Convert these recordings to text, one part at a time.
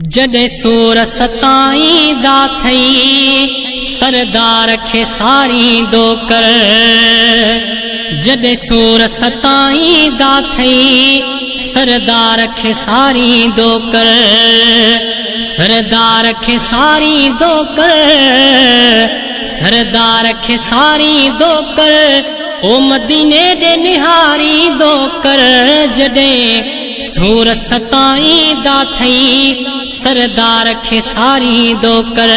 جڏهن سور ستائيندا ٿئي، سردار کي ساريندو ڪر. جڏهن سور ستائيندا ٿئي، سردار کي ساريندو ڪر. سردار کي ساريندو ڪر، سردار کي ساريندو ڪر، او مديني ڏي نهاريندو ڪر. جڏهن سور ستائيندا ٿئي، سردار کي ساريندو ڪر.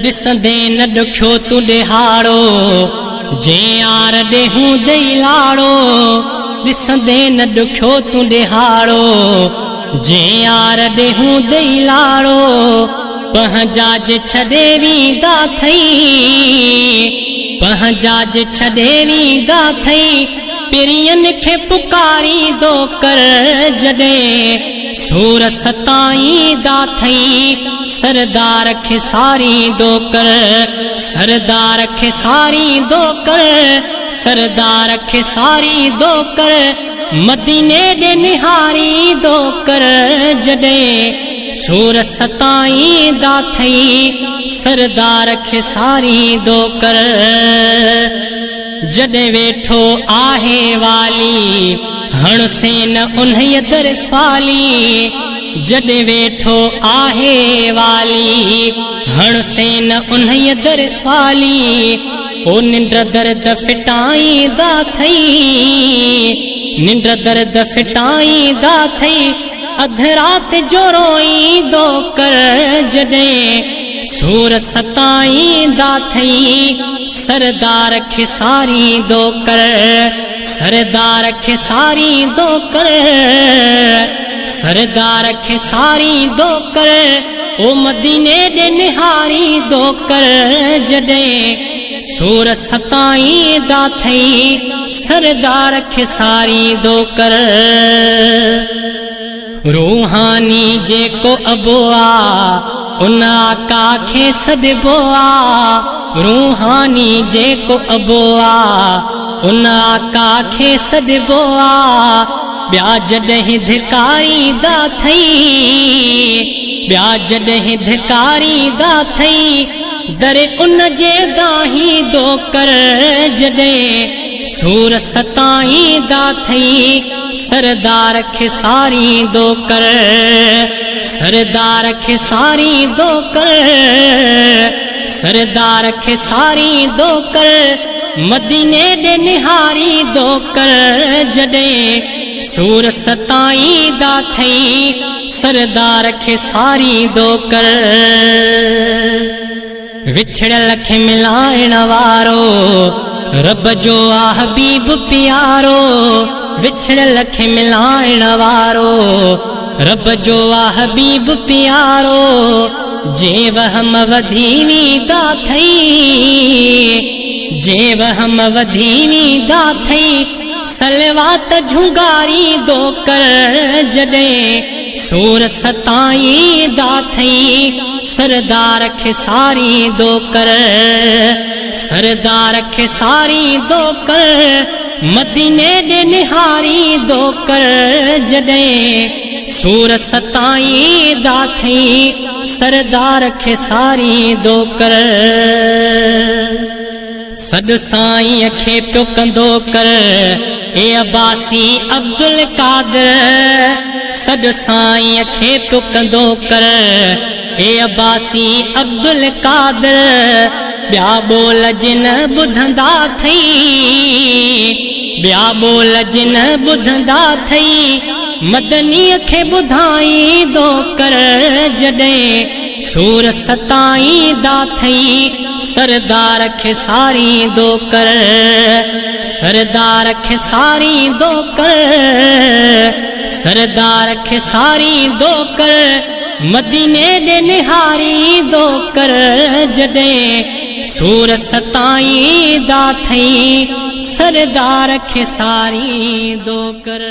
ڏسندين نه ڏکيو تون ڏهاڙو، جنهن يار ڏي هوندئي لاڙو. ڏسندين نه ڏکيو تون ڏهاڙو، جنهن يار ڏي هوندئي لاڙو. پنهنجا جي ڇڏي ويندا ٿئي، پنهنجا جي ڇڏي ويندا ٿئي، پرين کي پڪاريندو ڪر. جڏهن سور ستائيندا ٿئي، سردار کي ساريندو ڪر. سردار کي ساريندو ڪر، سردار کي ساريندو ڪر، مديني ڏي نهاريندو ڪر. جڏهن سور ستائيندا ٿئي، سردار کي ساريندو ڪر. جڏهن ويٺو آهي والي، هڻ سين انهيء در سوالي. جڏهن ويٺو آهي والي، هڻ سين انهيء در سوالي. او ننڊ درد ڦٽائيندا ٿئي، ننڊ درد ڦٽائيندا ٿئي، اڌ رات جو روئيندو ڪر. جڏهن سور ستائيندا ٿئي، سردار کي ساريندو ڪر. سردار کي ساريندو ڪر، سردار کي ساريندو ڪر، او مديني ڏي نهاريندو ڪر. جڏهن سور ستائيندا ٿئي، سردار کي ساريندو ڪر. روحاني جيڪو ابو آ، ان آقا کي سڏبو آ. روحاني جيڪو ابو آ، ان آقا کي سڏبو آ. ٻيا جڏهن ڌڪاريندا ٿئي، ٻيا جڏهن ڌڪاريندا ٿئي، در ان جي دانهيندو ڪر. جڏهن سور ستائيندا ٿئي، سردار کي ساريندو ڪر. سردار کي ساريندو ڪر، سردار کي ساريندو ڪر، مديني ڏي نهاريندو ڪر. جڏهن سور ستائيندا ٿئي، سردار کي ساريندو ڪر. وڇڙيل کي ملائڻ وارو، رب جو آ حبيب پيارو. وڇڙيل کي ملائڻ وارو، رب جو آ حبيب پيارو. جي وهم وڌي ويندا ٿئي، جي وهم وڌي ويندا ٿئي، صلوات جهونگاريندو ڪر. جڏهن سور ستائيندا ٿئي، سردار کي ساريندو ڪر. سردار کي ساريندو ڪر، مديني ڏي نهاريندو ڪر. جڏهن سور ستائيندا ٿئي، سردار کي ساريندو ڪر. سڏ سائينء کي پيو ڪندو ڪر، اي عباسي عبدالقادر. سڏ سائينء کي پيو ڪندو ڪر، اي عباسي عبدالقادر. ٻيا ٻول جن ٻڌندا ٿئي، ٻيا ٻول جن ٻڌندا ٿئي، مدنيء کي ٻڌائيندو ڪر. جڏهن سور ستائيندا ٿئي، سردار کي ساريندو ڪر. سردار کي ساريندو ڪر، سردار کي ساريندو ڪر، مديني ڏي نهاريندو ڪر. جڏهن سور ستائيندا ٿئي، سردار کي ساريندو ڪر.